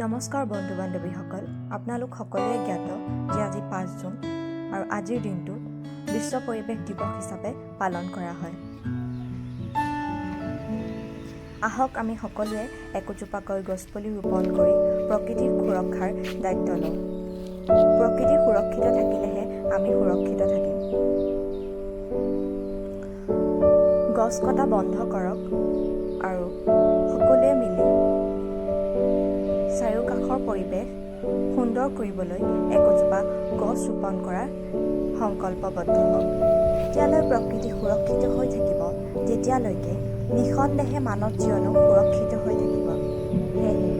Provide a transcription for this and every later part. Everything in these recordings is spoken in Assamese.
নমস্কাৰ বন্ধু বান্ধৱীসকল, আপোনালোক সকলোৱে জ্ঞাত যে আজি 5 জুন আৰু আজিৰ দিনটো বিশ্ব পৰিৱেশ দিৱস হিচাপে পালন কৰা হয়। আহক আমি সকলোৱে একোজোপাকৈ গছপুলি ৰোপণ কৰি প্ৰকৃতিৰ সুৰক্ষাৰ দায়িত্ব লওঁ। প্ৰকৃতি সুৰক্ষিত থাকিলেহে আমি সুৰক্ষিত থাকিম। গছ কটা বন্ধ কৰক আৰু সকলোৱে মিলি চাৰিওকাষৰ পৰিৱেশ সুন্দৰ কৰিবলৈ একোজোপা গছ ৰোপণ কৰাৰ সংকল্পবদ্ধ হওক। যেতিয়ালৈ প্ৰকৃতি সুৰক্ষিত হৈ থাকিব, তেতিয়ালৈকে নিঃসন্দেহে মানৱ জীৱনো সুৰক্ষিত হৈ থাকিব। সেয়েহে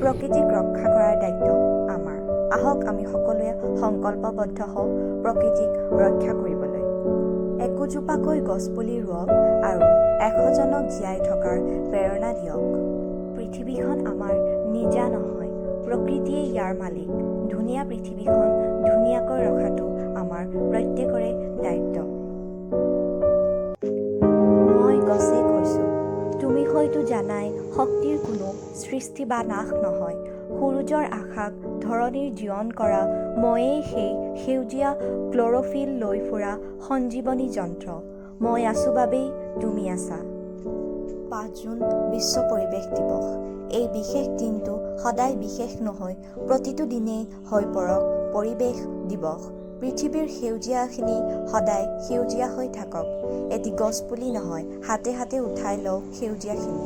প্ৰকৃতিক ৰক্ষা কৰাৰ দায়িত্ব আমাৰ। আহক আমি সকলোৱে সংকল্পবদ্ধ হওঁ প্ৰকৃতিক ৰক্ষা কৰিবলৈ। একোজোপাকৈ গছপুলি ৰোৱক আৰু 100জনক জীয়াই থকাৰ প্ৰেৰণা দিয়ক। পৃথিৱীখন আমাৰ নিজা নহয়, প্ৰকৃতিয়েই ইয়াৰ মালিক। ধুনীয়া পৃথিৱীখন ধুনীয়াকৈ ৰখাটো আমাৰ প্ৰত্যেকৰে দায়িত্ব। মই গছে কৈছোঁ, তুমি হয়তো জানাই শক্তিৰ কোনো সৃষ্টি বা নাশ নহয়। সূৰুযৰ আশাক ধৰণীৰ জীৱন কৰা ময়েই সেই সেউজীয়া ক্ল'ৰ'ফিল লৈ ফুৰা সঞ্জীৱনী যন্ত্ৰ। মই আছোঁ বাবেই তুমি আছা। 5 জুন বিশ্ব পৰিৱেশ দিৱস। এই বিশেষ দিনটো সদায় বিশেষ নহৈ প্ৰতিটো দিনেই হৈ পৰক পৰিৱেশ দিৱস। পৃথিৱীৰ সেউজীয়াখিনি সদায় সেউজীয়া হৈ থাকক। এটি গছপুলি নহয়, হাতে হাতে উঠাই লওক সেউজীয়াখিনি।